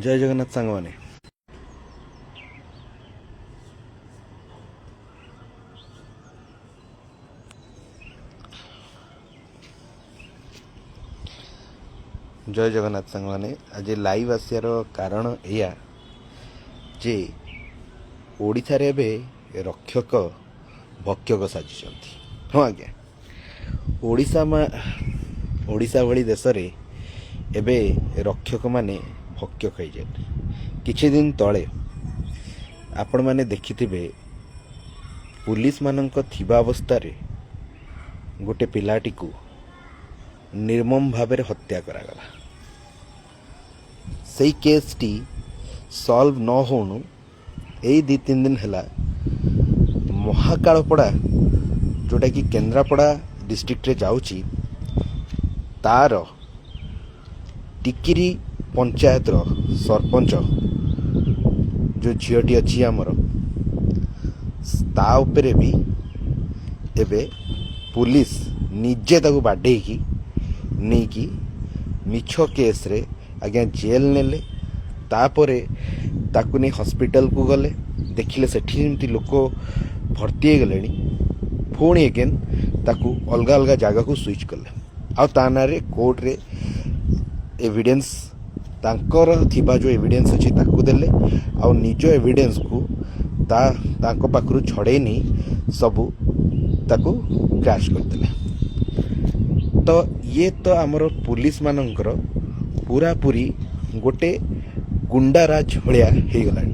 ଜୟ ଜଗନ୍ନାଥ ସାଙ୍ଗମାନେ। ଜୟ ଜଗନ୍ନାଥ ସାଙ୍ଗମାନେ। ଆଜି ଲାଇଭ୍ ଆସିବାର କାରଣ ଏଇଆ ଯେ ଓଡ଼ିଶାରେ ଏବେ ରକ୍ଷକ ଭକ୍ଷକ ସାଜିଛନ୍ତି। ହଁ ଆଜ୍ଞା, ଓଡ଼ିଶା ଓଡ଼ିଶା ଭଳି ଦେଶରେ ଏବେ ରକ୍ଷକମାନେ ଭକ୍ଷକ ହେଇଯାନ୍ତି। କିଛି ଦିନ ତଳେ ଆପଣମାନେ ଦେଖିଥିବେ, ପୁଲିସମାନଙ୍କ ଥିବା ଅବସ୍ଥାରେ ଗୋଟେ ପିଲାଟିକୁ ନିର୍ମମ ଭାବରେ ହତ୍ୟା କରାଗଲା। ସେଇ କେସ୍ଟି ସଲ୍ଭ ନ ହଉଣୁ ଏଇ 2-3 ଦିନ ହେଲା ମହାକାଳପଡ଼ା, ଯେଉଁଟାକି କେନ୍ଦ୍ରାପଡ଼ା ଡିଷ୍ଟ୍ରିକ୍ଟରେ ଯାଉଛି, ତାର ଟିକିରି ପଞ୍ଚାୟତର ସରପଞ୍ଚ ଯେଉଁ ଝିଅଟି ଅଛି ଆମର, ତା ଉପରେ ବି ଏବେ ପୁଲିସ ନିଜେ ତାକୁ ବାଡ଼େଇକି ନେଇକି ମିଛ କେସ୍ରେ ଆଜ୍ଞା ଜେଲ୍ ନେଲେ। ତାପରେ ତାକୁ ନେଇ ହସ୍ପିଟାଲକୁ ଗଲେ, ଦେଖିଲେ ସେଠି ଯେମିତି ଲୋକ ଭର୍ତ୍ତି ହେଇଗଲେଣି, ପୁଣି ଏଗେନ୍ ତାକୁ ଅଲଗା ଅଲଗା ଜାଗାକୁ ସୁଇଚ୍ କଲେ। ଆଉ ତା ନାଁରେ କୋର୍ଟରେ ଏଭିଡେନ୍ସ, ତାଙ୍କର ଥିବା ଯେଉଁ ଏଭିଡେନ୍ସ ଅଛି ତାକୁ ଦେଲେ, ଆଉ ନିଜ ଏଭିଡେନ୍ସକୁ ତାଙ୍କ ପାଖରୁ ଛଡ଼େଇ ନେଇ ସବୁ ତାକୁ କ୍ରାସ୍ କରିଦେଲେ। ତ ଇଏ ତ ଆମର ପୁଲିସମାନଙ୍କର ପୁରାପୁରି ଗୋଟେ ଗୁଣ୍ଡାରାଜ ଭଳିଆ ହେଇଗଲାଣି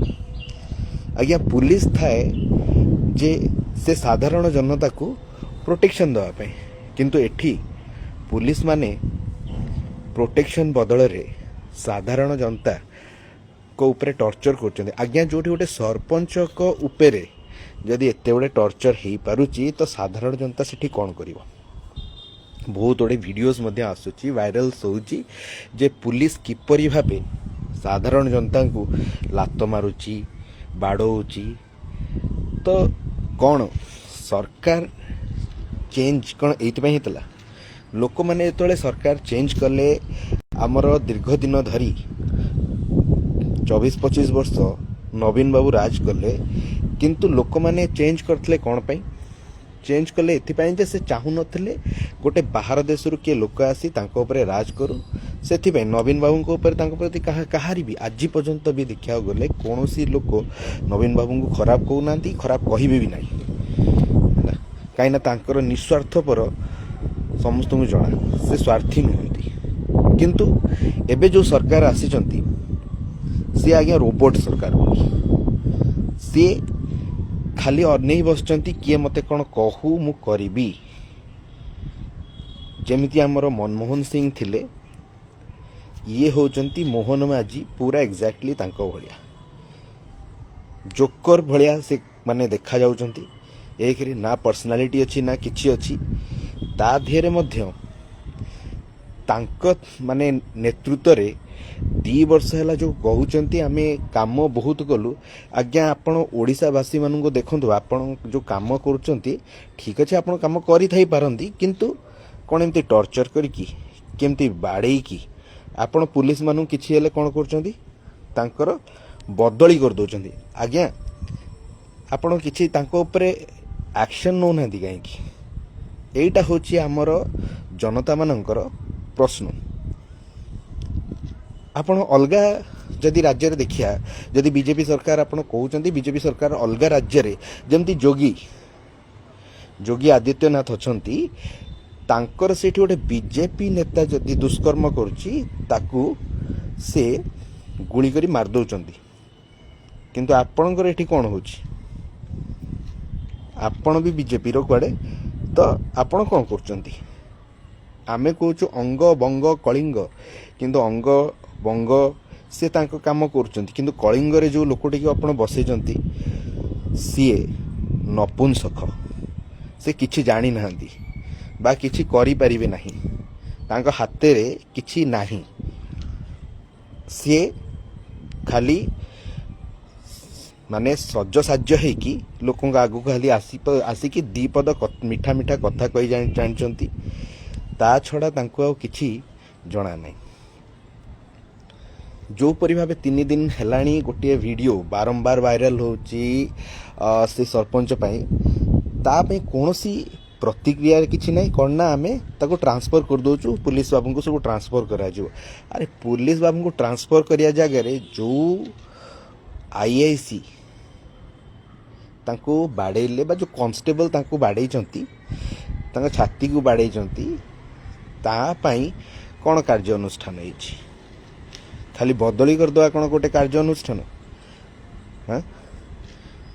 ଆଜ୍ଞା। ପୁଲିସ ଥାଏ ଯେ ସେ ସାଧାରଣ ଜନତାକୁ ପ୍ରୋଟେକ୍ସନ୍ ଦେବା ପାଇଁ, କିନ୍ତୁ ଏଠି ପୁଲିସମାନେ ପ୍ରୋଟେକ୍ସନ୍ ବଦଳରେ ସାଧାରଣ ଜନତାଙ୍କ ଉପରେ ଟର୍ଚର କରୁଛନ୍ତି ଆଜ୍ଞା। ଯେଉଁଠି ଗୋଟେ ସରପଞ୍ଚଙ୍କ ଉପରେ ଯଦି ଏତେ ଗୁଡ଼େ ଟର୍ଚର ହେଇପାରୁଛି, ତ ସାଧାରଣ ଜନତା ସେଠି କ'ଣ କରିବ? ବହୁତ ଗୁଡ଼ିଏ ଭିଡ଼ିଓସ୍ ମଧ୍ୟ ଆସୁଛି, ଭାଇରାଲ୍ସ ହେଉଛି ଯେ ପୁଲିସ କିପରି ଭାବେ ସାଧାରଣ ଜନତାଙ୍କୁ ଲାତ ମାରୁଛି, ବାଡ଼ଉଛି। ତ କ'ଣ ସରକାର ଚେଞ୍ଜ କ'ଣ ଏଇଥିପାଇଁ ହେଇଥିଲା? ଲୋକମାନେ ଯେତେବେଳେ ସରକାର ଚେଞ୍ଜ କଲେ, ଆମର ଦୀର୍ଘ ଦିନ ଧରି 24-25 ବର୍ଷ ନବୀନ ବାବୁ ରାଜ କଲେ, କିନ୍ତୁ ଲୋକମାନେ ଚେଞ୍ଜ କରିଥିଲେ କ'ଣ ପାଇଁ? ଚେଞ୍ଜ କଲେ ଏଥିପାଇଁ ଯେ ସେ ଚାହୁଁନଥିଲେ ଗୋଟେ ବାହାର ଦେଶରୁ କିଏ ଲୋକ ଆସି ତାଙ୍କ ଉପରେ ରାଜ କରୁ। ସେଥିପାଇଁ ନବୀନ ବାବୁଙ୍କ ଉପରେ, ତାଙ୍କ ପ୍ରତି କାହାରି ବି ଆଜି ପର୍ଯ୍ୟନ୍ତ ବି ଦେଖିବାକୁ ଗଲେ କୌଣସି ଲୋକ ନବୀନ ବାବୁଙ୍କୁ ଖରାପ କହୁନାହାନ୍ତି, ଖରାପ କହିବେ ବି ନାହିଁ, ହେଲା। କାହିଁକିନା ତାଙ୍କର ନିସ୍ୱାର୍ଥପର ସମସ୍ତଙ୍କୁ ଜଣା, ସେ ସ୍ୱାର୍ଥୀ ନୁହନ୍ତି। କିନ୍ତୁ ଏବେ ଯେଉଁ ସରକାର ଆସିଛନ୍ତି, ସିଏ ଆଜ୍ଞା ରୋବୋଟ ସରକାର ବୋଲି। ସିଏ ଖାଲି ଅନେଇ ବସିଛନ୍ତି, କିଏ ମୋତେ କ'ଣ କହୁ, ମୁଁ କରିବି। ଯେମିତି ଆମର ମନମୋହନ ସିଂ ଥିଲେ, ଇଏ ହେଉଛନ୍ତି ମୋହନ ମାଝୀ, ପୁରା ଏକ୍ଜାକ୍ଟଲି ତାଙ୍କ ଭଳିଆ, ଜୋକର ଭଳିଆ ସେ ମାନେ ଦେଖାଯାଉଛନ୍ତି। ଏକରେ ନା ପର୍ସନାଲିଟି ଅଛି, ନା କିଛି ଅଛି। ତା ଦେହରେ ମଧ୍ୟ ତାଙ୍କ ମାନେ ନେତୃତ୍ୱରେ 2 ବର୍ଷ ହେଲା ଯେଉଁ କହୁଛନ୍ତି ଆମେ କାମ ବହୁତ କଲୁ। ଆଜ୍ଞା, ଆପଣ ଓଡ଼ିଶାବାସୀମାନଙ୍କୁ ଦେଖନ୍ତୁ, ଆପଣ ଯେଉଁ କାମ କରୁଛନ୍ତି, ଠିକ୍ ଅଛି, ଆପଣ କାମ କରିଥାଇ ପାରନ୍ତି, କିନ୍ତୁ କ'ଣ ଏମିତି ଟର୍ଚର କରିକି, କେମିତି ବାଡ଼େଇକି? ଆପଣ ପୁଲିସମାନଙ୍କୁ କିଛି ହେଲେ କ'ଣ କରୁଛନ୍ତି? ତାଙ୍କର ବଦଳି କରିଦେଉଛନ୍ତି। ଆଜ୍ଞା, ଆପଣ କିଛି ତାଙ୍କ ଉପରେ ଆକ୍ସନ୍ ନେଉନାହାନ୍ତି କାହିଁକି? ଏଇଟା ହେଉଛି ଆମର ଜନତାମାନଙ୍କର ପ୍ରଶ୍ନ। ଆପଣ ଅଲଗା ଯଦି ରାଜ୍ୟରେ ଦେଖିବା, ଯଦି ବିଜେପି ସରକାର ଆପଣ କହୁଛନ୍ତି, ବିଜେପି ସରକାର ଅଲଗା ରାଜ୍ୟରେ ଯେମିତି ଯୋଗୀ ଆଦିତ୍ୟନାଥ ଅଛନ୍ତି, ତାଙ୍କର ସେଇଠି ଗୋଟେ ବିଜେପି ନେତା ଯଦି ଦୁଷ୍କର୍ମ କରୁଛି, ତାକୁ ସେ ଗୁଳି କରି ମାରି ଦେଉଛନ୍ତି। କିନ୍ତୁ ଆପଣଙ୍କର ଏଠି କ'ଣ ହେଉଛି? ଆପଣ ବି ବିଜେପିର କୁଆଡ଼େ, ତ ଆପଣ କ'ଣ କରୁଛନ୍ତି? ଆମେ କହୁଛୁ ଅଙ୍ଗ ବଙ୍ଗ କଳିଙ୍ଗ, କିନ୍ତୁ ଅଙ୍ଗ ବଙ୍ଗ ସେ ତାଙ୍କ କାମ କରୁଛନ୍ତି, କିନ୍ତୁ କଳିଙ୍ଗରେ ଯେଉଁ ଲୋକଟିକୁ ଆପଣ ବସେଇଛନ୍ତି, ସିଏ ନପୁଂସକ। ସେ କିଛି ଜାଣିନାହାନ୍ତି ବା କିଛି କରିପାରିବେ ନାହିଁ, ତାଙ୍କ ହାତରେ କିଛି ନାହିଁ। ସିଏ ଖାଲି ମାନେ ସଜସାଜ୍ୟ ହେଇକି ଲୋକଙ୍କ ଆଗକୁ ଖାଲି ଆସିକି ଦି ପଦ ମିଠା ମିଠା କଥା କହି ଜାଣିଛନ୍ତି। ତା ଛଡ଼ା ତାଙ୍କୁ ଆଉ କିଛି ଜଣା ନାହିଁ। ଯେଉଁପରି ଭାବେ 3 ଦିନ ହେଲାଣି ଗୋଟିଏ ଭିଡ଼ିଓ ବାରମ୍ବାର ଭାଇରାଲ ହେଉଛି ସେ ସରପଞ୍ଚ ପାଇଁ, ତା ପାଇଁ କୌଣସି ପ୍ରତିକ୍ରିୟା କିଛି ନାହିଁ। କ'ଣ ନା ଆମେ ତାକୁ ଟ୍ରାନ୍ସଫର୍ କରିଦେଉଛୁ, ପୁଲିସ ବାବୁଙ୍କୁ ସବୁ ଟ୍ରାନ୍ସଫର୍ କରାଯିବ। ଆରେ, ପୁଲିସ ବାବୁଙ୍କୁ ଟ୍ରାନ୍ସଫର୍ କରିବା ଜାଗାରେ ଯେଉଁ ଆଇଆଇସି ତାଙ୍କୁ ବାଡ଼େଇଲେ ବା ଯେଉଁ କନଷ୍ଟେବଲ ତାଙ୍କୁ ବାଡ଼େଇଛନ୍ତି, ତାଙ୍କ ଛାତିକୁ ବାଡ଼େଇଛନ୍ତି, ତା ପାଇଁ କ'ଣ କାର୍ଯ୍ୟାନୁଷ୍ଠାନ ହେଇଛି? ଖାଲି ବଦଳି କରିଦେବା କ'ଣ ଗୋଟେ କାର୍ଯ୍ୟାନୁଷ୍ଠାନ? ହଁ,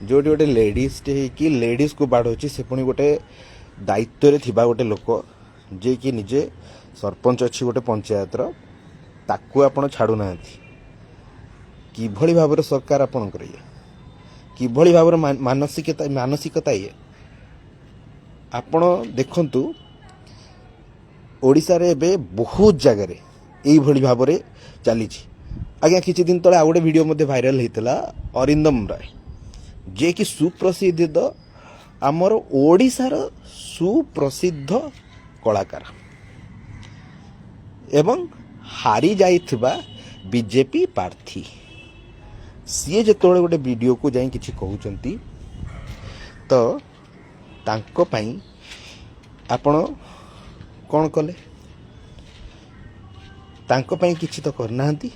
ଯେଉଁଠି ଗୋଟେ ଲେଡ଼ିଜ୍ଟେ ହେଇକି ଲେଡ଼ିଜ୍କୁ ବାଡ଼ଉଛି, ସେ ପୁଣି ଗୋଟେ ଦାୟିତ୍ୱରେ ଥିବା ଗୋଟେ ଲୋକ, ଯିଏକି ନିଜେ ସରପଞ୍ଚ ଅଛି ଗୋଟେ ପଞ୍ଚାୟତର, ତାକୁ ଆପଣ ଛାଡ଼ୁନାହାନ୍ତି। କିଭଳି ଭାବରେ ସରକାର ଆପଣଙ୍କର ଇଏ? କିଭଳି ଭାବରେ ମାନସିକତା ଇଏ? ଆପଣ ଦେଖନ୍ତୁ, ଓଡ଼ିଶାରେ ଏବେ ବହୁତ ଜାଗାରେ ଏଇଭଳି ଭାବରେ ଚାଲିଛି। ଆଜ୍ଞା, କିଛି ଦିନ ତଳେ ଆଉ ଗୋଟେ ଭିଡ଼ିଓ ମଧ୍ୟ ଭାଇରାଲ ହେଇଥିଲା। ଅରିନ୍ଦମ ରାୟ, ଯିଏକି ସୁପ୍ରସିଦ୍ଧ, ଆମର ଓଡ଼ିଶାର ସୁପ୍ରସିଦ୍ଧ କଳାକାର ଏବଂ ହାରି ଯାଇଥିବା ବିଜେପି ପ୍ରାର୍ଥୀ, ସିଏ ଯେତେବେଳେ ଗୋଟେ ଭିଡ଼ିଓକୁ ଯାଇ କିଛି କହୁଛନ୍ତି ତ ତାଙ୍କ ପାଇଁ ଆପଣ କ'ଣ କଲେ? ତାଙ୍କ ପାଇଁ କିଛି ତ କରିନାହାନ୍ତି।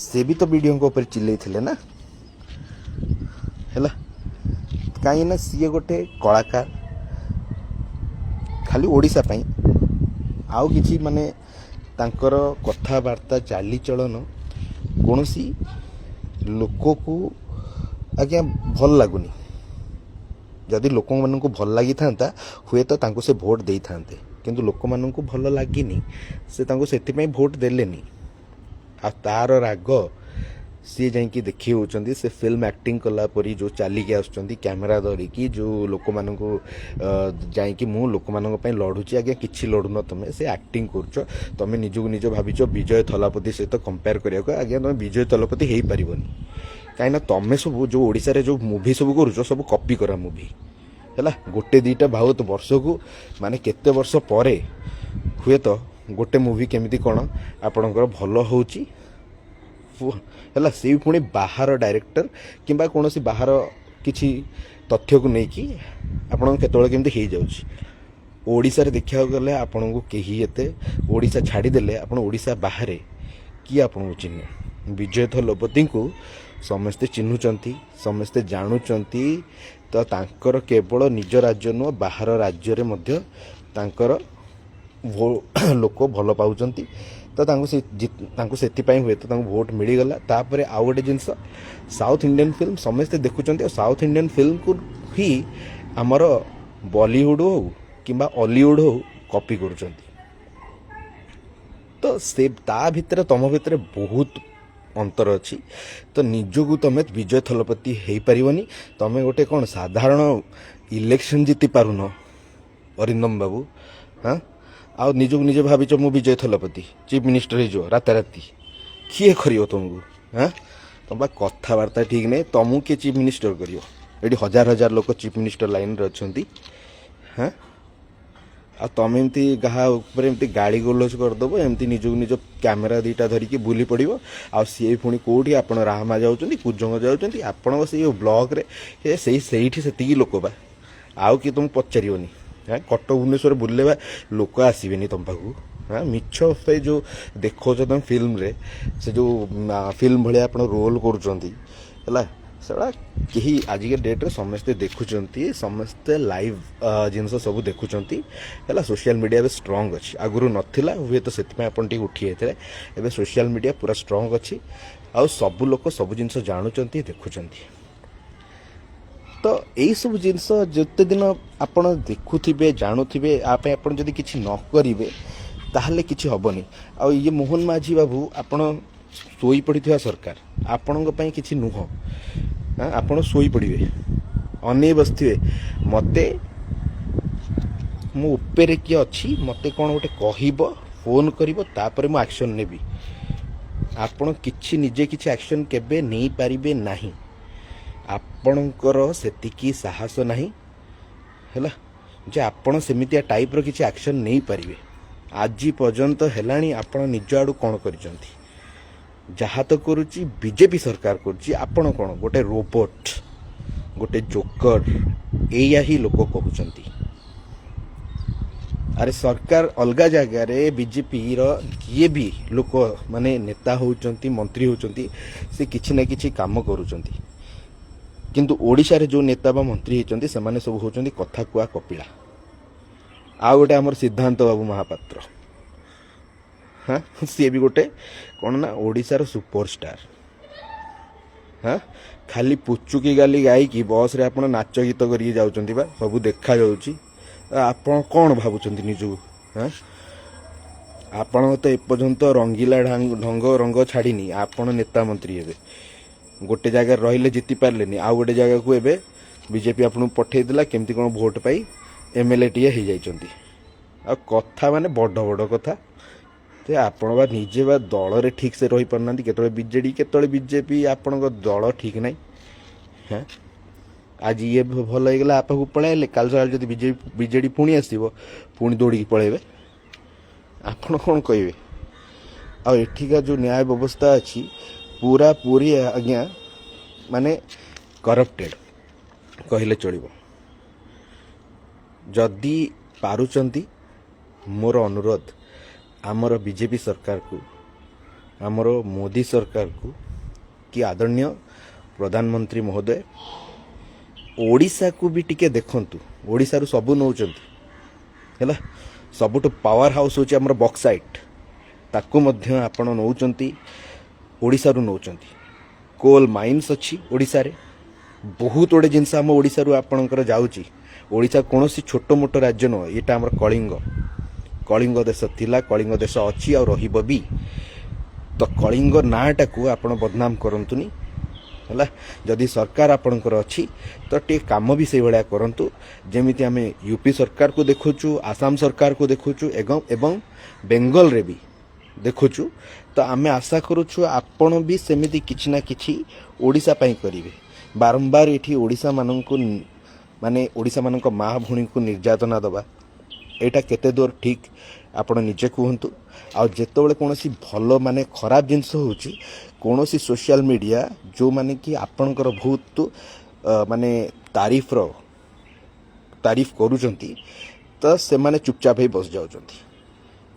ସେ ବି ତ ବିଡ଼ିଓଙ୍କ ଉପରେ ଚିଲେଇଥିଲେ ନା? ହେଲା, କାହିଁକି ନା ସିଏ ଗୋଟେ କଳାକାର, ଖାଲି ଓଡ଼ିଶା ପାଇଁ ଆଉ କିଛି ମାନେ ତାଙ୍କର କଥାବାର୍ତ୍ତା, ଚାଲିଚଳନ କୌଣସି ଲୋକକୁ ଆଜ୍ଞା ଭଲ ଲାଗୁନି। ଯଦି ଲୋକମାନଙ୍କୁ ଭଲ ଲାଗିଥାନ୍ତା, ହୁଏତ ତାଙ୍କୁ ସେ ଭୋଟ ଦେଇଥାନ୍ତେ। କିନ୍ତୁ ଲୋକମାନଙ୍କୁ ଭଲ ଲାଗିନି, ସେ ତାଙ୍କୁ ସେଥିପାଇଁ ଭୋଟ ଦେଲେନି। ଆଉ ତାର ରାଗ ସିଏ ଯାଇକି ଦେଖି ହେଉଛନ୍ତି। ସେ ଫିଲ୍ମ ଆକ୍ଟିଂ କଲା ପରି ଯେଉଁ ଚାଲିକି ଆସୁଛନ୍ତି କ୍ୟାମେରା ଧରିକି, ଯେଉଁ ଲୋକମାନଙ୍କୁ ଯାଇକି ମୁଁ ଲୋକମାନଙ୍କ ପାଇଁ ଲଢ଼ୁଛି। ଆଜ୍ଞା, କିଛି ଲଢ଼ୁନ ତମେ, ସେ ଆକ୍ଟିଂ କରୁଛ। ତମେ ନିଜକୁ ନିଜ ଭାବିଛ ବିଜୟ ଥଲାପତି ସହିତ କମ୍ପେୟାର କରିବାକୁ। ଆଜ୍ଞା, ତମେ ବିଜୟ ଥଲାପତି ହେଇପାରିବନି, କାହିଁକିନା ତମେ ସବୁ ଯେଉଁ ଓଡ଼ିଶାରେ ଯେଉଁ ମୁଭି ସବୁ କରୁଛ, ସବୁ କପି କରା ମୁଭି। ହେଲା, ଗୋଟେ ଦୁଇଟା ବହୁତ ବର୍ଷକୁ, ମାନେ କେତେ ବର୍ଷ ପରେ ହୁଏତ ଗୋଟେ ମୁଭି କେମିତି କ'ଣ ଆପଣଙ୍କର ଭଲ ହେଉଛି। ହେଲା, ସେ ବି ପୁଣି ବାହାର ଡାଇରେକ୍ଟର କିମ୍ବା କୌଣସି ବାହାର କିଛି ତଥ୍ୟକୁ ନେଇକି ଆପଣଙ୍କ କେତେବେଳେ କେମିତି ହେଇଯାଉଛି। ଓଡ଼ିଶାରେ ଦେଖିବାକୁ ଗଲେ ଆପଣଙ୍କୁ କେହି ଏତେ, ଓଡ଼ିଶା ଛାଡ଼ିଦେଲେ ଆପଣ ଓଡ଼ିଶା ବାହାରେ କିଏ ଆପଣଙ୍କୁ ଚିହ୍ନେ? ବିଜୟ ଥଲପତିଙ୍କୁ ସମସ୍ତେ ଚିହ୍ନୁଛନ୍ତି, ସମସ୍ତେ ଜାଣୁଛନ୍ତି। ତ ତାଙ୍କର କେବଳ ନିଜ ରାଜ୍ୟ ନୁହଁ, ବାହାର ରାଜ୍ୟରେ ମଧ୍ୟ ତାଙ୍କର ଲୋକ ଭଲ ପାଉଛନ୍ତି। ତ ତାଙ୍କୁ ସେଥିପାଇଁ ହୁଏତ ତାଙ୍କୁ ଭୋଟ ମିଳିଗଲା। ତାପରେ ଆଉ ଗୋଟେ ଜିନିଷ, ସାଉଥ୍ ଇଣ୍ଡିଆନ୍ ଫିଲ୍ମ ସମସ୍ତେ ଦେଖୁଛନ୍ତି ଆଉ ସାଉଥ୍ ଇଣ୍ଡିଆନ୍ ଫିଲ୍ମକୁ ହିଁ ଆମର ବଲିଉଡ଼ ହଉ କିମ୍ବା ଅଲିଉଡ଼ ହଉ, କପି କରୁଛନ୍ତି। ତ ସେ ତା ଭିତରେ ତମ ଭିତରେ ବହୁତ ଅନ୍ତର ଅଛି। ତ ନିଜକୁ ତମେ ବିଜୟ ଥଲପତି ହେଇପାରିବନି। ତମେ ଗୋଟେ କ'ଣ ସାଧାରଣ ଇଲେକ୍ସନ୍ ଜିତି ପାରୁନ ଅରିନ୍ଦମ ବାବୁ, ହଁ, ଆଉ ନିଜକୁ ନିଜେ ଭାବିଛ ମୁଁ ବିଜୟ ଥଲପତି, ଚିଫ୍ ମିନିଷ୍ଟର ହେଇଯିବ ରାତାରାତି। କିଏ କରିବ ତମକୁ? ହଁ, ତମ ବା କଥାବାର୍ତ୍ତା ଠିକ୍ ନାହିଁ, ତମକୁ କିଏ ଚିଫ୍ ମିନିଷ୍ଟର କରିବ? ଏଠି ହଜାର ହଜାର ଲୋକ ଚିଫ୍ ମିନିଷ୍ଟର ଲାଇନରେ ଅଛନ୍ତି। ହଁ, ଆଉ ତମେ ଏମିତି କାହା ଉପରେ ଏମିତି ଗାଳି ଗୁଲଜ କରିଦେବ, ଏମିତି ନିଜକୁ ନିଜ କ୍ୟାମେରା ଦୁଇଟା ଧରିକି ବୁଲି ପଡ଼ିବ। ଆଉ ସିଏ ପୁଣି କେଉଁଠି? ଆପଣ ରାହାମା ଯାଉଛନ୍ତି, କୁଜଙ୍ଗ ଯାଉଛନ୍ତି, ଆପଣଙ୍କ ସେଇ ବ୍ଲକରେ ସେଇ ସେଇଠି ସେତିକି ଲୋକ ବା, ଆଉ କିଏ ତୁମକୁ ପଚାରିବନି। ହଁ, କଟକ ଭୁବନେଶ୍ୱର ବୁଲିଲେ ବା ଲୋକ ଆସିବେନି ତମ ପାଖକୁ। ହଁ, ମିଛ ସେ ଯେଉଁ ଦେଖାଉଛ ତମେ ଫିଲ୍ମରେ, ସେ ଯେଉଁ ଫିଲ୍ମ ଭଳିଆ ଆପଣ ରୋଲ୍ କରୁଛନ୍ତି, ହେଲା, ସେଗୁଡ଼ା କେହି ଆଜିକା ଡେଟ୍ରେ ସମସ୍ତେ ଦେଖୁଛନ୍ତି, ସମସ୍ତେ ଲାଇଭ୍ ଜିନିଷ ସବୁ ଦେଖୁଛନ୍ତି। ହେଲା, ସୋସିଆଲ ମିଡ଼ିଆ ଏବେ ଷ୍ଟ୍ରଙ୍ଗ ଅଛି, ଆଗରୁ ନଥିଲା, ହୁଏତ ସେଥିପାଇଁ ଆପଣ ଟିକେ ଉଠି ଯାଇଥିଲେ। ଏବେ ସୋସିଆଲ ମିଡ଼ିଆ ପୁରା ଷ୍ଟ୍ରଙ୍ଗ ଅଛି ଆଉ ସବୁ ଲୋକ ସବୁ ଜିନିଷ ଜାଣୁଛନ୍ତି, ଦେଖୁଛନ୍ତି। ତ ଏଇସବୁ ଜିନିଷ ଯେତେ ଦିନ ଆପଣ ଦେଖୁଥିବେ, ଜାଣୁଥିବେ, ଆ ପାଇଁ ଆପଣ ଯଦି କିଛି ନ କରିବେ, ତାହେଲେ କିଛି ହେବନି। ଆଉ ଇଏ ମୋହନ ମାଝୀ ବାବୁ, ଆପଣ ଶୋଇପଡ଼ିଥିବା ସରକାର ଆପଣଙ୍କ ପାଇଁ କିଛି ନୁହଁ। ହଁ, ଆପଣ ଶୋଇପଡ଼ିବେ, ଅନେଇ ବସିଥିବେ, ମୋତେ ମୋ ଉପରେ କିଏ ଅଛି, ମୋତେ କ'ଣ ଗୋଟେ କହିବ, ଫୋନ୍ କରିବ, ତାପରେ ମୁଁ ଆକ୍ସନ୍ ନେବି। ଆପଣ କିଛି ନିଜେ କିଛି ଆକ୍ସନ୍ କେବେ ନେଇପାରିବେ ନାହିଁ। ଆପଣଙ୍କର ସେତିକି ସାହସ ନାହିଁ, ହେଲା, ଯେ ଆପଣ ସେମିତିଆ ଟାଇପ୍ର କିଛି ଆକ୍ସନ୍ ନେଇପାରିବେ। ଆଜି ପର୍ଯ୍ୟନ୍ତ ହେଲାଣି, ଆପଣ ନିଜ ଆଡ଼ୁ କ'ଣ କରିଛନ୍ତି? ଯାହା ତ କରୁଛି ବିଜେପି ସରକାର କରୁଛି। ଆପଣ କ'ଣ ଗୋଟେ ରୋବୋଟ, ଗୋଟେ ଜୋକର, ଏଇଆ ହିଁ ଲୋକ କହୁଛନ୍ତି। ଆରେ, ସରକାର ଅଲଗା ଜାଗାରେ ବିଜେପିର ଯିଏ ବି ଲୋକ ମାନେ ନେତା ହେଉଛନ୍ତି, ମନ୍ତ୍ରୀ ହେଉଛନ୍ତି, ସେ କିଛି ନା କିଛି କାମ କରୁଛନ୍ତି। କିନ୍ତୁ ଓଡ଼ିଶାରେ ଯେଉଁ ନେତା ବା ମନ୍ତ୍ରୀ ହେଇଛନ୍ତି, ସେମାନେ ସବୁ ହେଉଛନ୍ତି କଥା କୁହା କପିଳା। ଆଉ ଗୋଟେ ଆମର ସିଦ୍ଧାନ୍ତ ବାବୁ ମହାପାତ୍ର, ହଁ, ସିଏ ବି ଗୋଟେ କ'ଣ ନା ଓଡ଼ିଶାର ସୁପରଷ୍ଟାର। ହଁ, ଖାଲି ପୁଚୁକି ଗାଲି ଗାଇକି ବସ୍ରେ ଆପଣ ନାଚ ଗୀତ କରିକି ଯାଉଛନ୍ତି ବା, ସବୁ ଦେଖାଯାଉଛି। ଆପଣ କ'ଣ ଭାବୁଛନ୍ତି ନିଜକୁ? ହଁ, ଆପଣଙ୍କ ତ ଏପର୍ଯ୍ୟନ୍ତ ରଙ୍ଗିଲା ଢଙ୍ଗ ରଙ୍ଗ ଛାଡ଼ିନି। ଆପଣ ନେତା ମନ୍ତ୍ରୀ ହେବେ, ଗୋଟେ ଜାଗାରେ ରହିଲେ ଜିତି ପାରିଲେନି, ଆଉ ଗୋଟେ ଜାଗାକୁ ଏବେ ବିଜେପି ଆପଣଙ୍କୁ ପଠେଇଦେଲା। କେମିତି କ'ଣ ଭୋଟ ପାଇ ଏମଏଲଏ ଟିଏ ହେଇଯାଇଛନ୍ତି। ଆଉ କଥା ମାନେ ବଡ଼ ବଡ଼ କଥା ଯେ ଆପଣ ବା ନିଜେ ବା ଦଳରେ ଠିକ୍ ସେ ରହିପାରୁନାହାନ୍ତି। କେତେବେଳେ ବିଜେଡ଼ି, କେତେବେଳେ ବିଜେପି, ଆପଣଙ୍କ ଦଳ ଠିକ୍ ନାହିଁ। ହଁ, ଆଜି ଇଏ ଭଲ ହେଇଗଲା, ଆ ପାଖକୁ ପଳେଇଲେ। କାଲି ସକାଳେ ଯଦି ବିଜେପି ବିଜେଡ଼ି ପୁଣି ଆସିବ, ପୁଣି ଦୌଡ଼ିକି ପଳେଇବେ। ଆପଣ କ'ଣ କହିବେ? ଆଉ ଏଠିକା ଯେଉଁ ନ୍ୟାୟ ବ୍ୟବସ୍ଥା ଅଛି, ପୁରା ପୁରି ଆଜ୍ଞା ମାନେ କରପ୍ଟେଡ଼ କହିଲେ ଚଳିବ। ଯଦି ପାରୁଛନ୍ତି, ମୋର ଅନୁରୋଧ ଆମର ବିଜେପି ସରକାରକୁ, ଆମର ମୋଦି ସରକାରକୁ କି ଆଦରଣୀୟ ପ୍ରଧାନମନ୍ତ୍ରୀ ମହୋଦୟ, ଓଡ଼ିଶାକୁ ବି ଟିକେ ଦେଖନ୍ତୁ। ଓଡ଼ିଶାରୁ ସବୁ ନେଉଛନ୍ତି, ହେଲା। ସବୁଠୁ ପାୱାର ହାଉସ୍ ହେଉଛି ଆମର ବକ୍ସାଇଟ୍, ତାକୁ ମଧ୍ୟ ଆପଣ ନେଉଛନ୍ତି, ଓଡ଼ିଶାରୁ ନେଉଛନ୍ତି। କୋଲ୍ ମାଇନ୍ସ ଅଛି ଓଡ଼ିଶାରେ। ବହୁତ ଗୁଡ଼ିଏ ଜିନିଷ ଆମ ଓଡ଼ିଶାରୁ ଆପଣଙ୍କର ଯାଉଛି। ଓଡ଼ିଶା କୌଣସି ଛୋଟ ମୋଟ ରାଜ୍ୟ ନୁହଁ। ଏଇଟା ଆମର କଳିଙ୍ଗ, କଳିଙ୍ଗ ଦେଶ ଥିଲା, କଳିଙ୍ଗ ଦେଶ ଅଛି ଆଉ ରହିବ ବି। ତ କଳିଙ୍ଗ ନାଁଟାକୁ ଆପଣ ବଦନାମ କରନ୍ତୁନି, ହେଲା। ଯଦି ସରକାର ଆପଣଙ୍କର ଅଛି, ତ ଟିକେ କାମ ବି ସେଇଭଳିଆ କରନ୍ତୁ, ଯେମିତି ଆମେ ୟୁପି ସରକାରକୁ ଦେଖୁଛୁ, ଆସାମ ସରକାରକୁ ଦେଖୁଛୁ ଏବଂ ବେଙ୍ଗଲରେ ବି ଦେଖୁଛୁ। ତ ଆମେ ଆଶା କରୁଛୁ ଆପଣ ବି ସେମିତି କିଛି ନା କିଛି ଓଡ଼ିଶା ପାଇଁ କରିବେ। ବାରମ୍ବାର ଏଠି ଓଡ଼ିଶାମାନଙ୍କୁ, ମାନେ ଓଡ଼ିଶାମାନଙ୍କ ମା ଭଉଣୀଙ୍କୁ ନିର୍ଯାତନା ଦେବା, ଏଇଟା କେତେ ଦୂର ଠିକ୍, ଆପଣ ନିଜେ କୁହନ୍ତୁ। ଆଉ ଯେତେବେଳେ କୌଣସି ଭଲ ମାନେ ଖରାପ ଜିନିଷ ହେଉଛି, କୌଣସି ସୋସିଆଲ ମିଡ଼ିଆ ଯେଉଁମାନେ କି ଆପଣଙ୍କର ବହୁତ ମାନେ ତାରିଫ କରୁଛନ୍ତି, ତ ସେମାନେ ଚୁପଚାପ ହେଇ ବସିଯାଉଛନ୍ତି।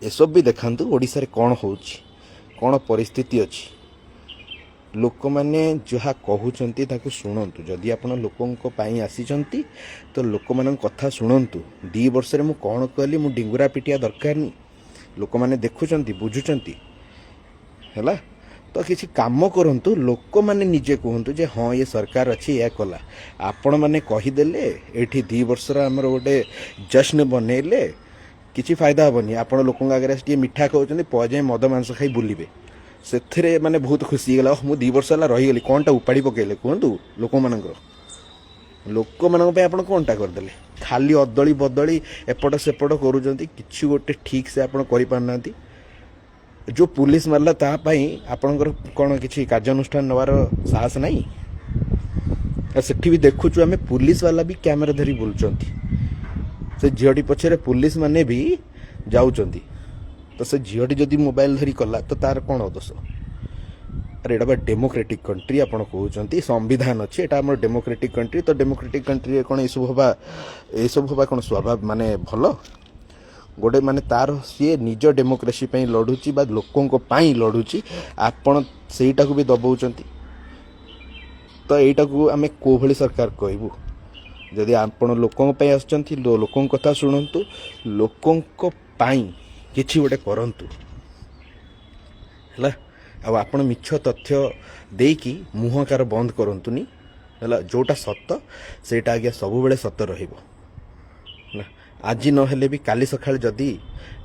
ଏସବୁ ବି ଦେଖାନ୍ତୁ, ଓଡ଼ିଶାରେ କ'ଣ ହେଉଛି, କ'ଣ ପରିସ୍ଥିତି ଅଛି। ଲୋକମାନେ ଯାହା କହୁଛନ୍ତି ତାକୁ ଶୁଣନ୍ତୁ। ଯଦି ଆପଣ ଲୋକଙ୍କ ପାଇଁ ଆସିଛନ୍ତି, ତ ଲୋକମାନଙ୍କ କଥା ଶୁଣନ୍ତୁ। 2 ବର୍ଷରେ ମୁଁ କ'ଣ କଲି, ମୁଁ ଡିଙ୍ଗୁରା ପିଟିବା ଦରକାରନି। ଲୋକମାନେ ଦେଖୁଛନ୍ତି, ବୁଝୁଛନ୍ତି, ହେଲା। ତ କିଛି କାମ କରନ୍ତୁ, ଲୋକମାନେ ନିଜେ କୁହନ୍ତୁ ଯେ ହଁ, ଇଏ ସରକାର ଅଛି, ଏହା କଲା। ଆପଣମାନେ କହିଦେଲେ, ଏଇଠି 2 ବର୍ଷର ଆମର ଗୋଟେ ଜଶ୍ନ ବନେଇଲେ କିଛି ଫାଇଦା ହେବନି। ଆପଣ ଲୋକଙ୍କ ଆଗରେ ଆସି ଟିକେ ମିଠା ଖାଉଛନ୍ତି, ପରେ ଯାଇ ମଦ ମାଂସ ଖାଇ ବୁଲିବେ। ସେଥିରେ ମାନେ ବହୁତ ଖୁସି ହେଇଗଲା, "ଓହ, ମୁଁ 2 ବର୍ଷ ହେଲା ରହିଗଲି, କ'ଣଟା ଉପାଡ଼ି ପକେଇଲେ କୁହନ୍ତୁ ଲୋକମାନଙ୍କର? ଲୋକମାନଙ୍କ ପାଇଁ ଆପଣ କ'ଣଟା କରିଦେଲେ? ଖାଲି ଅଦଳି ବଦଳି ଏପଟ ସେପଟ କରୁଛନ୍ତି, କିଛି ଗୋଟେ ଠିକ୍ ସେ ଆପଣ କରିପାରୁନାହାନ୍ତି। ଯେଉଁ ପୁଲିସ ମାରିଲା, ତା ପାଇଁ ଆପଣଙ୍କର କ'ଣ କିଛି କାର୍ଯ୍ୟାନୁଷ୍ଠାନ ନେବାର ସାହସ ନାହିଁ? ଆଉ ସେଠି ବି ଦେଖୁଛୁ ଆମେ, ପୁଲିସ ବାଲା ବି କ୍ୟାମେରା ଧରି ବୁଲୁଛନ୍ତି। ସେ ଝିଅଟି ପଛରେ ପୁଲିସ ମାନେ ବି ଯାଉଛନ୍ତି। ତ ସେ ଝିଅଟି ଯଦି ମୋବାଇଲ ଧରି କଲା, ତ ତାର କ'ଣ ଦୋଷ? ଆରେ, ଏଇଟା ବା ଡେମୋକ୍ରେଟିକ୍ କଣ୍ଟ୍ରି ଆପଣ କହୁଛନ୍ତି, ସମ୍ବିଧାନ ଅଛି, ଏଇଟା ଆମର ଡେମୋକ୍ରେଟିକ୍ କଣ୍ଟ୍ରି। ତ ଡେମୋକ୍ରେଟିକ୍ କଣ୍ଟ୍ରିରେ କ'ଣ ଏସବୁ ହେବା କ'ଣ ସ୍ୱାଭାବିକ, ମାନେ ଭଲ ଗୋଟେ ମାନେ ତାର ସିଏ ନିଜ ଡେମୋକ୍ରେସି ପାଇଁ ଲଢ଼ୁଛି ବା ଲୋକଙ୍କ ପାଇଁ ଲଢ଼ୁଛି, ଆପଣ ସେଇଟାକୁ ବି ଦବଉଛନ୍ତି। ତ ଏଇଟାକୁ ଆମେ କୋଉ ଭଳି ସରକାର କହିବୁ? ଯଦି ଆପଣ ଲୋକଙ୍କ ପାଇଁ ଆସୁଛନ୍ତି, ଲୋକଙ୍କ କଥା ଶୁଣନ୍ତୁ, ଲୋକଙ୍କ ପାଇଁ କିଛି ଗୋଟେ କରନ୍ତୁ, ହେଲା। ଆଉ ଆପଣ ମିଛ ତଥ୍ୟ ଦେଇକି ମୁହଁ କାର ବନ୍ଦ କରନ୍ତୁନି, ହେଲା। ଯେଉଁଟା ସତ, ସେଇଟା ଆଜ୍ଞା ସବୁବେଳେ ସତ ରହିବ, ହେଲା। ଆଜି ନହେଲେ ବି କାଲି ସକାଳେ ଯଦି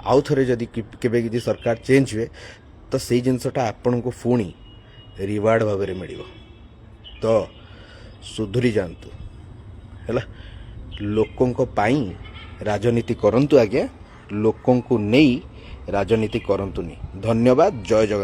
ଆଉ ଥରେ ଯଦି କେବେ କିଛି ସରକାର ଚେଞ୍ଜ ହୁଏ, ତ ସେଇ ଜିନିଷଟା ଆପଣଙ୍କୁ ପୁଣି ରିୱାର୍ଡ଼ ଭାବରେ ମିଳିବ। ତ ସୁଧୁରି ଯାଆନ୍ତୁ, ହେଲା। ଲୋକଙ୍କ ପାଇଁ ରାଜନୀତି କରନ୍ତୁ ଆଜ୍ଞା, ଲୋକଙ୍କୁ ନେଇ ରାଜନୀତି କରନ୍ତୁନି। ଧନ୍ୟବାଦ, ଜୟ ଜଗନ୍ନାଥ।